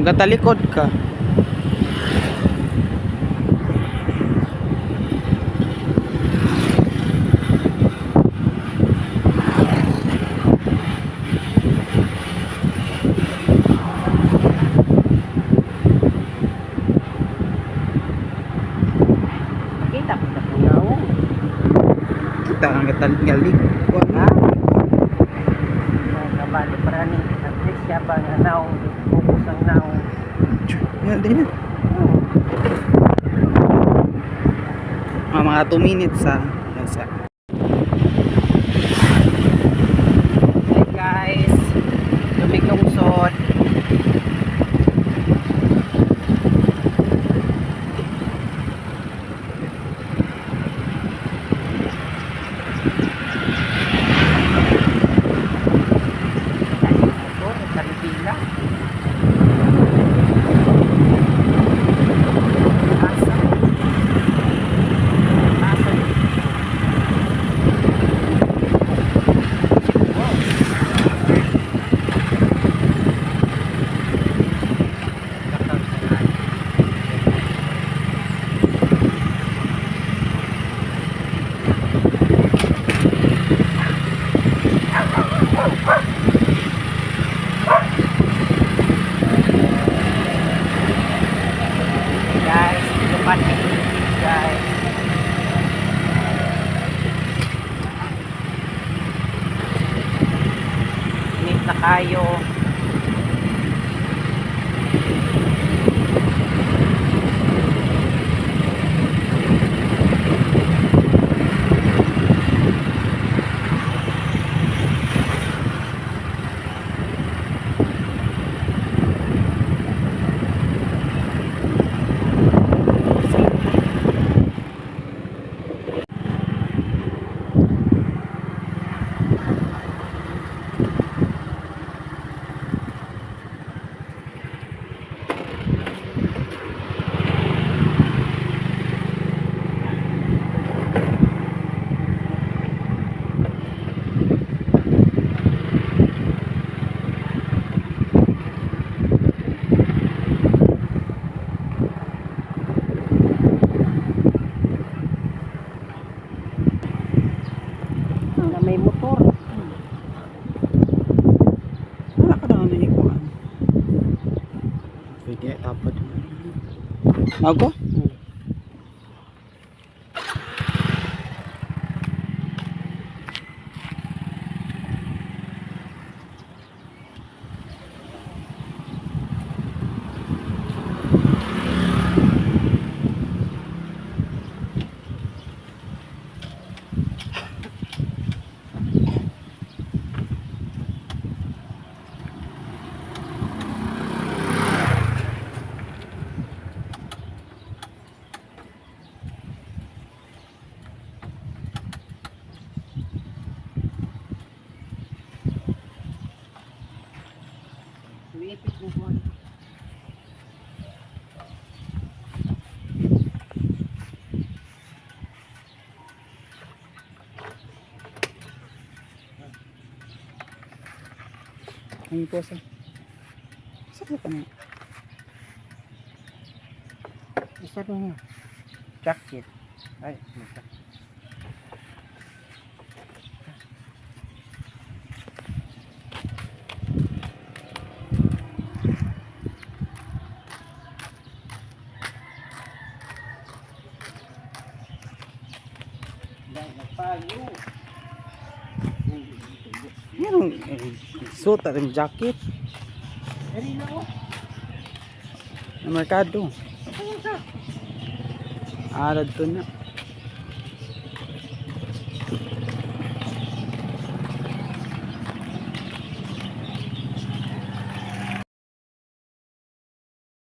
Kung katalikod ka. Kita ko sa punaw. Kita ang katalikod. Ha? Kabalo para ni at least siya ba nga naong focus ang naong. Yan, din na. Mga 2 minutes ha. Yan siya. Hey guys, lumig-lungsod. Ay, motor, nagkaribila. Asa? Asa? Wow. Guys, lupat ni guys. Init na kayo. Na may motor. Wala ka na nga ikuan. Pwede, tapad. Ako? Umiipit mo po. Ang posa. Sa ka na? Isa rin yun. Jacket. Ay, may jacket. Dahil nagpayo. Yan ang suot at yung jacket Dari na oh. ng merkado. Ano sa? Arad to na.